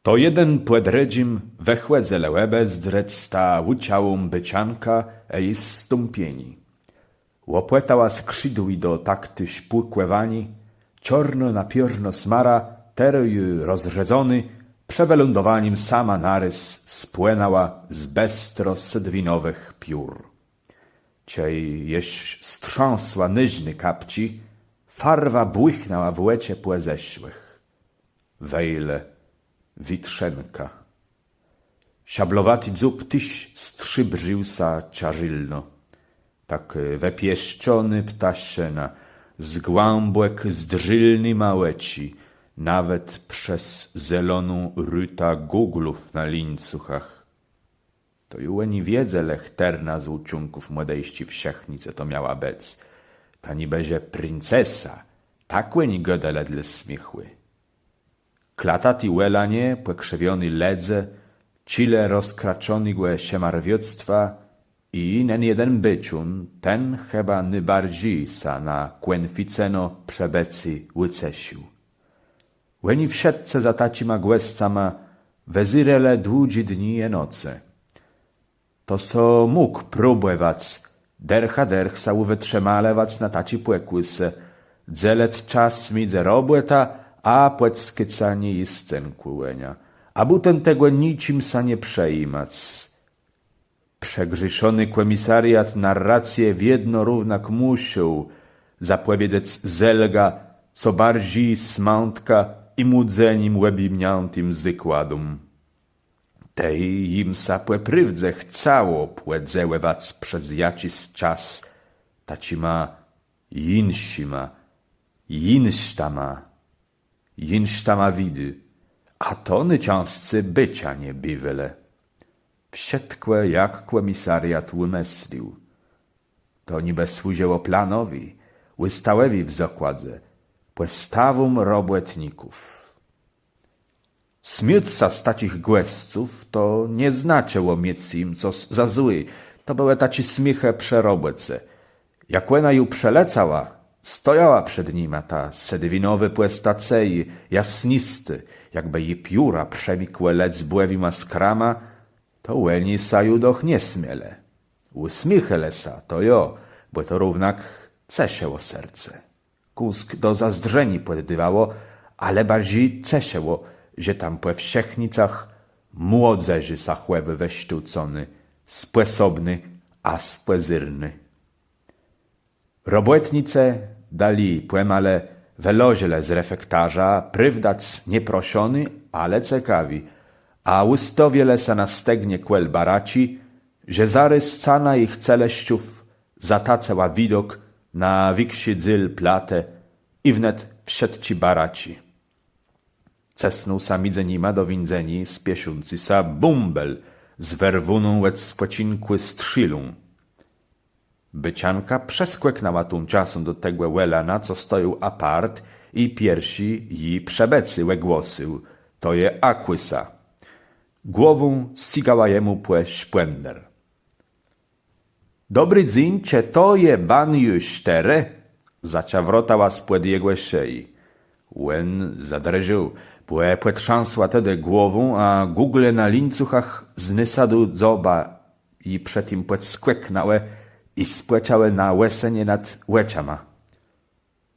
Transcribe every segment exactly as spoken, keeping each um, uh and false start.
To jeden pò drëdżim wëchòdzëlë òbezdrzec tã ùczałą bôczankã ë ji stãpienié. Òpòtała skrzidłë do taktu szpùkòwaniô, czôrnô na piórzno smara, terô ju rozrzedzonô, przë wëlądowanim sama narôz spłënãła z bestro sëdwinowëch piór. Czej jesz strzãsła nëżné kapczi, farwa bùchnãła w òczë pòzeszłëch. Wejle, witrzenka. Szablowati dzób téż strzébrził sã czarzëlno. Tak wëpieszczonô ptaszëna, z głãbòk zdrzélnyma òczi, nawet przez zeloną rutã gùglów na lińcuchach. To ju òni wiedzelë, chtërna z ùczónków mòdejsczi wszechnicë to miała bëc. Ta nibë że princesa, tak òni gôdelë dlô smiéchù. Klatati òlanie, pòkrzëwioné lëdze, czile rozkraczonégò szëmarwiôctwa i nen jeden bôczón, ten chëba nôbarżi sã na kònficeno przëbëcé ùcesził. Òni wszëtcë za taczima gòscama wëzérelë dłudżé dni i noce. To so mógł próbòwac, dërch a dërch sã ùwëtrzëmalewac na taczi pòkùsë, dzelëc czas midzë robòtã a pòczëkanié i scënkòwaniã, a bùten tegò niczim sã nie przejimac. Przegrzeszony kòmisariat narracje wiedno równak mùszôł zapòwiedzec zelga, co barżi smãtka i mùdzenim òbjimniãtim zôkładóm. Tej jim sã pò prôwdze chcało pòdzejowac przez jaczis czas taczima jinszima, jinsztama, jinsztama widu, a to nôczãscy bôczanie biwelë. Wszëtkò, jak kòmisariat ùmëslił. To nibë służëło planowi, ùstawòwi w zôkładze, pòstawóm robòtników. Smiôc sã z taczich gòsców to nie znaczëło miec jim cos za złé. To bëłë taczé smiéchë przë robòce. Jak òna ju przelecała, stojała przed nima ta sëdwinowô pòstacëjô, jasnistô, jakbë ji pióra przemikłë lëdzbòwima skrama, to òni sã ju doch nie smielë. Ùsmiéchelë sã, to jo, bò to równak ceszëło serce. Kąsk do zazdrzeniô pòddôwało, ale barżi ceszëło, że tam pò wszechnicach młodzëżi sã chòwô wësztôłcony, spòsobny a spòzérny. Robòtnicë dali pòmalë wëlôżelë z refektarza, prôwdac nieproszony, ale cekawi, a ùstôwielë sã na stegnie kòl baraczi, że zarôz scana jich celëszczów zatacëła widok na wikszi dzél platë i wnet wszëtczé baraczi. Cësnął sã midzë nima do wińdzeniô spieszący sã bąbel z wërwóną òd spòczinkù strzélą. Bôczanka przeskòknãła tączasã do tegò Òlana, co stojôł apart i pierszi ji przëbëcé ògłosył: „To je Akùsa”. Głową sygała jemù pò szpłender. „Dobri dzéń, czë to je ban ju sztërë?” zaczawrotała spòd jegò szëji. Òn zadrżôł, bò pòtrzãsła tedë głową, a gùgle na lińcuchach z nôsadu dzóba ji przë tim pòdskòknãłë i spòczãłë na òsenie nad òczama.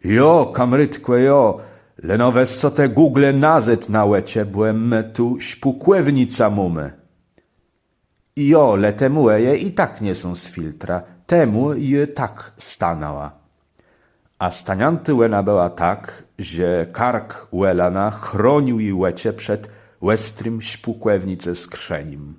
„Jo, kamrôtkò, jo, leno wez so te gùgle nazôd na òczë, bò më tu szpùkòwnicã mómë. Jo, le te mòje i tak nie są z filtra, temù jô tak stanãła”. A staniãtô òna bëła tak, że kark Òlana chronił ji òczë przed òstrim szpùkòwnicë skrzenim.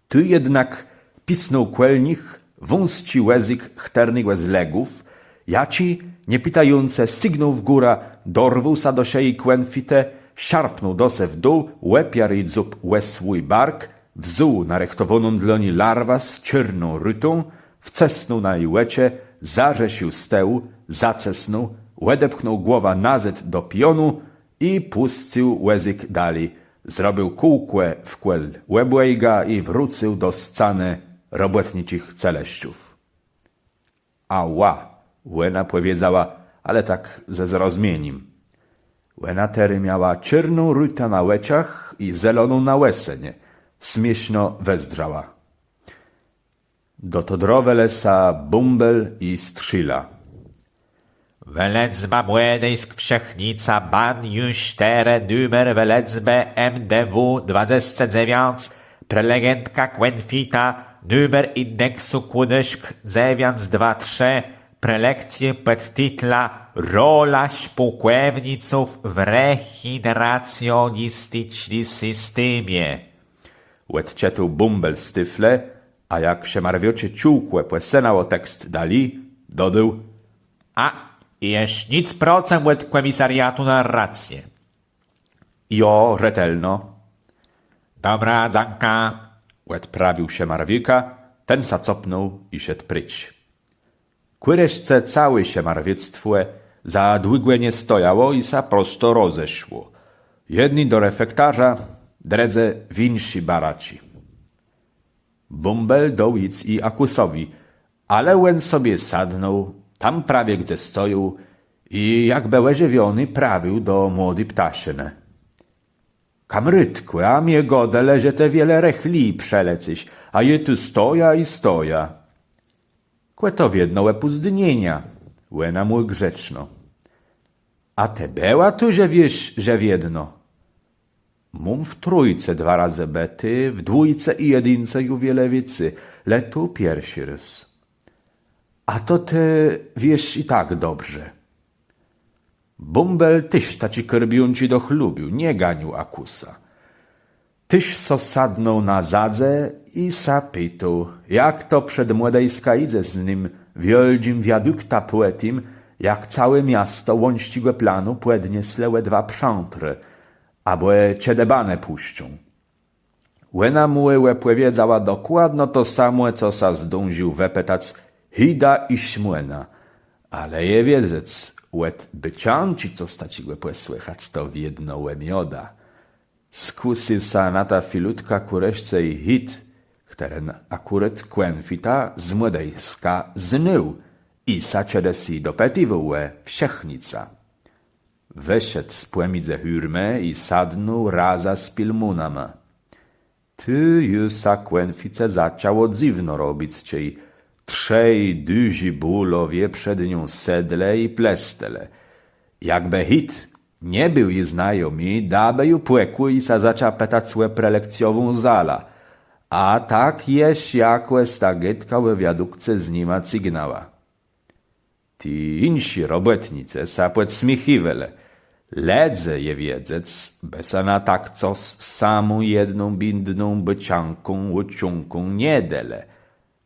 Tu jednak pisnął kòl nich wąsczi òzyk chtërnégò z lëgów, jaczi, nie pitającë, sygnął w górã, dorwôł sã do szëji kònfitë, szarpnął do se w dół, òpiarł dzób ò swój bark, wzął narëchtowóną dlô ni larwã z czôrną rutą, wcësnął na ji òczë, zarzesził z tëłu, zacësnął, òdepchnął głowã nazôd do pionu, i pùscył òzyk dali, zrobił kółkò wkół òbòjga i wrócył do scanë robòtniczich celëszczów. „Ała”, òna pòwiedzała, ale tak ze zrozmienim. Òna terô miała czôrną rutã na òczach, i zeloną na łësënie, smiészno wëzdrzała. Dotodrowelë sã Bùmbel i Strzila. Wëlëczba Młodejsk, Wszechnica, ban ju sztërë, numer wëlëczbë M D W dwadzesce dzewiãc, prelegentka Kònfita, numer indeksu Kùdëszk dzewiãc dwa trzë, prelekcje pòd titlã: Rola szpùkòwniców w regeneracjonisticznym systemie. Òdczëtôł Bùmbel z tôflë, a jak Szemarwiczé cziółkò pòsënało tekst dali, dodôł: A, jesz nick procëm òd kòmisariatu na racje. Jo, rzetelno. Dobra, dzãka, òdprawił Szemarwika, ten sã copnął i szedł précz. Kù reszce całé Szemarwiectwò za długò nie stojało i sã prosto rozeszło. Jedny do refektarza, drëdzë w jinszé baraczi. Bùmbel dôł jic i Akùsowi, ale òn sobie sadnął tam prawie, gdze stojôł, i jakbë òżëwiony prawił do młodi ptaszënë: Kamrôtkò, a mie gôdelë, że të wiele rëchli przëlecysz, a jô tu stojã i stojã. Kò to wiedno òpózdnienia, òna mù grzeczno. A të bëła tu, że wiész, że wiedno? Móm w trójce dwa razë bëté, w dwójce i jedynce ju wiele wicy, le tu pierszi rôz. A to të wiész i tak dobrze. Bùmbel téż taczé kôrbiónczi doch lubił, nie ganił Akùsa. Téż so sadnął na zadze i sã pitôł, jak to przed Młodejskã jidze z nym wiôldżim wiaduktã pò tim, jak całé miasto Łącczégò Planu pòdnieslë ò dwa przątrë, abò czedë banë pùszczą. Òna mù òpòwiedzała dokładno to samò, co sã zdążił wëpëtac Hida i Szmòna, ale je wiedzec, òd bôczanczi cos taczégò pòsłëchac to wiedno ò mioda. Skùsył sã na tã filutkã kù reszce i Hid, chtëren akùrat Kònfita z Młodejska znôł i sã czedës dopitiwôł ò Wszechnicã. Wëszedł spòmidzë hùrmë i sadnął razã z pilmónama. Tu ju sã Kònfice zaczãło dzywno robic, czej trzej dużi bùlowie przed nią sedlë i plestelë. Jakbë Hid nie béł ji znajomi, da bë ju pòkù i sã zaczã pëtac ò prelekcjową zalã. A tak jesz jakòs ta gôdka ò wiadukce z nima cygnãła. Ti jinszi robòtnicë sã pòdsmiechiwelë. Lëdze, je wiedzec, bë sã na tak cos samą jedną biédną bôczanką ùczãknąc nie delë.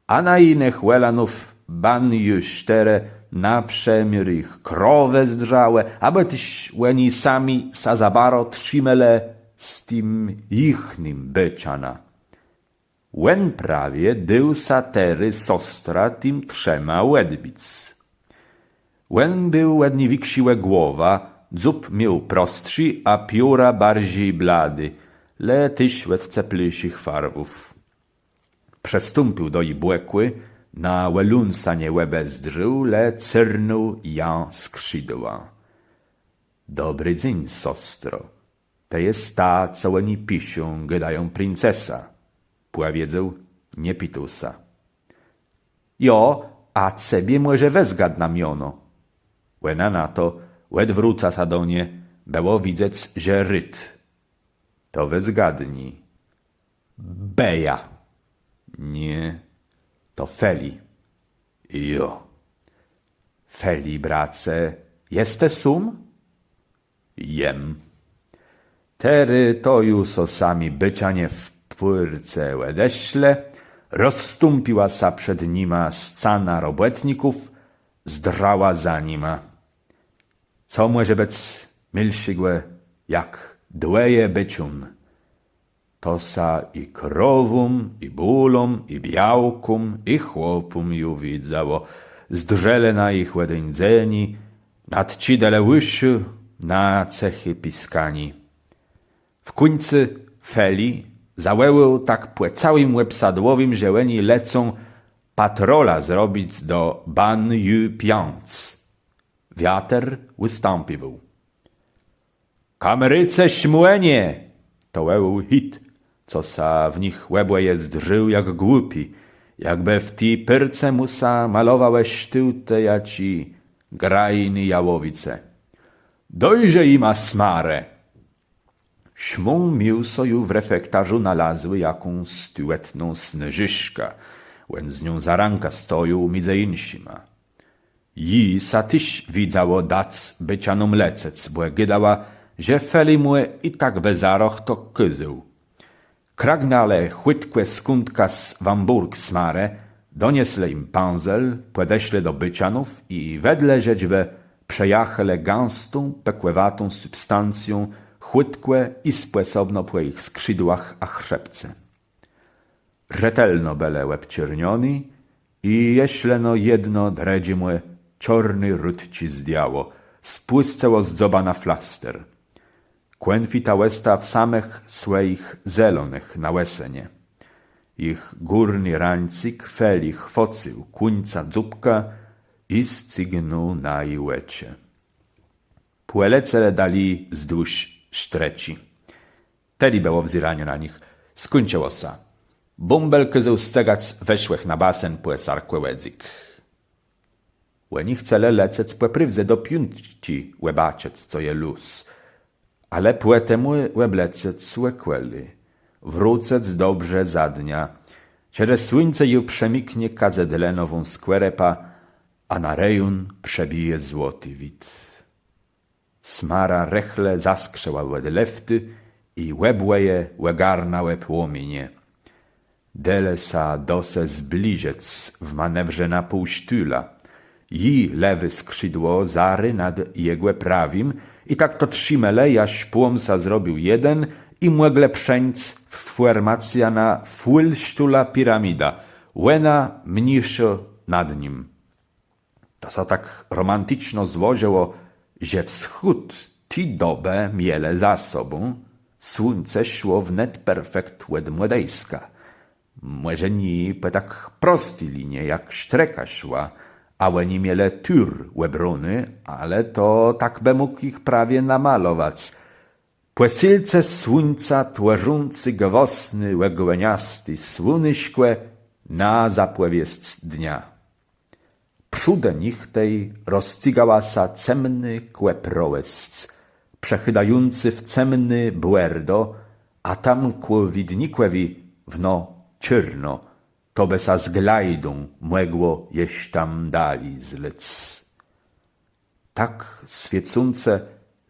A na jinëch Òlanów ban ju sztërë na przëmiôr jich krowë zdrzałë, abò téż òni sami sã za baro trzimelë z tim jichnym bôczanã. Òn prawie dôł sã terô sostrã tim trzema òdbic. Òn béł òd ni wikszi ò głowã, dzób miôł prostszi, a pióra barżi bladé, le téż òd ceplészich farwów. Przëstąpił do ji bòkù, na Òlónsa nie òbezdrzôł, le cyrnął jã skrzidłã. Dobri dzéń, sostro. Të jes ta, co òni piszą, gôdają, princesa, pòwiedzôł, nie pitôł sã. Jo, a cebie mòże wëzgadnã miono? Òna na to, òdwróca sã do nie, bëło widzec, że rôd. To wëzgadni. Beja. Nié, to Feli. Jo. Feli, brace, jes të sóm? Jem. Terô to ju so sami bôczanie w pùrce òdeszlë, rozstąpiła sã przed nima scana robòtników, zdrzała za nima. Co mòże bëc milszégò jak dwòje bôczón? To sã i krowóm, i bùlóm, i białkóm, i chłopóm ju widzało. Zdrzelë na jich òdéńdzenié, nadczëdelë ùszë na cëché piskanié. W kùńcu Feli zawòłôł tak pò całim òbsadłowim, że òni lecą patrola zrobic do ban ju piãc. Wiater ùstãpiwôł. Kamrôce Szmònie! To béł hit, co sã w nich òbòje zdrzôł jak głupi, jakbë w ti pôrce mù sã malowałë sztôłtë jaczi grajny jałowicë. Dôjże jima smarë! Szmón miôł so ju w refektarzu nalazłé jakąs sztëlëtną snôżëszkã, òn z nią za rãkã stojôł midzë jinszima. Ji sã téż widzało dac bëczanom lecec, bò gôdała, że Feli mù i tak bë zarô to kôzôł. Kragnãlë chùtkò skądkas wãbórk smarë, donieslë jim pãzel, pòdeszlë do bëczanów i wedle żëczbë przejachelë gãstą, pekòwatą substancją chùtkò i spòsobno pò jich skrzidłach a chrzebce. Rzetelno bëlë òbczerniony i jesz leno jedno drëdżémù czôrné rutczi zdjãło, spùscëło z dzoba na flaster. Kònfita òsta w samëch swòjich zelonëch na òsenie. Jich górny rańcëg Feli chwôcył kùńcã dzóbka i scygnął na ji òczë. Pòlecelë dali zdłuż sztreczi. Tëli bëło wzéraniô na nich. Skùńczëło sã. Bąbel kôzôł scygac wëszłëch na basen pò sarkòwòdzyk. Òni chcelë lecec pò prôwdze do piątczi òbaczëc, co je lóz. Ale pò temù òblecec òkòlé. Wrócëc dobrze za dnia, czedë słuńce ju przemiknie kadzëdlënową skòrëpã, a na rejon przebije złoti wid. Smara rëchle zaskrzëła òd lëftu i òbòje ògarnãłë płomienie. Delë sã do se zbliżëc w manewrze na pół sztëla. Ji lewé skrzidło zarô nad jegò prawim i tak to trzimelë, jaż płom sã zrobił jeden i mòglë przeńc w fòrmacjã na fùl sztëla piramida, òna mniészô nad nim. To sã tak romanticzno złożëło, że wschód ti dobë mielë za sobą, słuńce szło wnet perfekt òd mòdejska. Mòże nié pò tak prosti linie jak sztreka szła, a òni mielë tur òbróny, ale to tak bë mógł jich prawie namalowac. Pòsélce słuńca twòrzący gwôsny ògniasti słunyszkò na zapòwiesc dnia. Przódë nich tej rozcygała sã cemny kòprołesc, przechôdający w cemny bòrdo, a tam kù widnikòwi wno czôrno, to bë sã z glajdą mògło jesz tam dali zlec. Tak swiécącë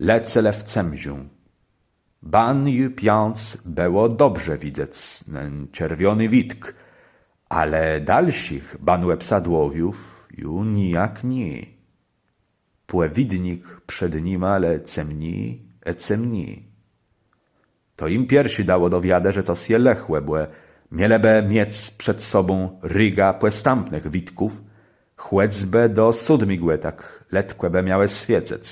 lecelë w cemżã. Ban ju piãc bëło dobrze widzec nen czerwiony widk, ale dalszich banów pòsadłowiów ju nijak nié. Pòwidnik przed nima le cemni ë cemni. To jim pierszi dało do wiadë, że cos je lëchò, bò mielë bë miec przed sobą régã pòstãpnëch widków, chòcbë do sódmégò tak letkò bë miałë swiécëc.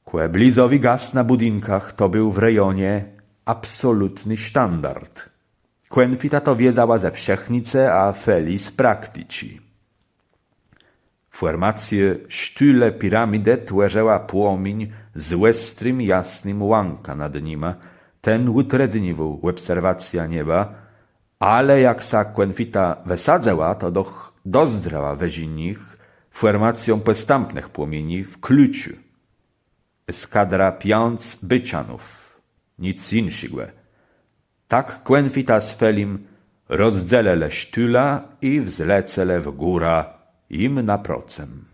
Kò blizowi gaz na bùdinkach to béł w rejonie absolutny sztandard. Kònfita to wiedzała ze wszechnicë, a Feli z prakticzi. Fòrmacjô sztëla piramidë twòrzëła płomiéń z òstrim, jasnym łãkã nad nima. Ten ùtrëdniwôł òbserwacjã nieba, ale jak sã Kònfita wësadzëła, to doch dozdrzała wëżi nich fòrmacjã pòstãpnëch płomieni w kluczu. Eskadra piãc bôczanów, nic jinszégò. Tak Kònfita z Felim rozdzelëlë sztëla i wzlecelë w górã jim naprocëm.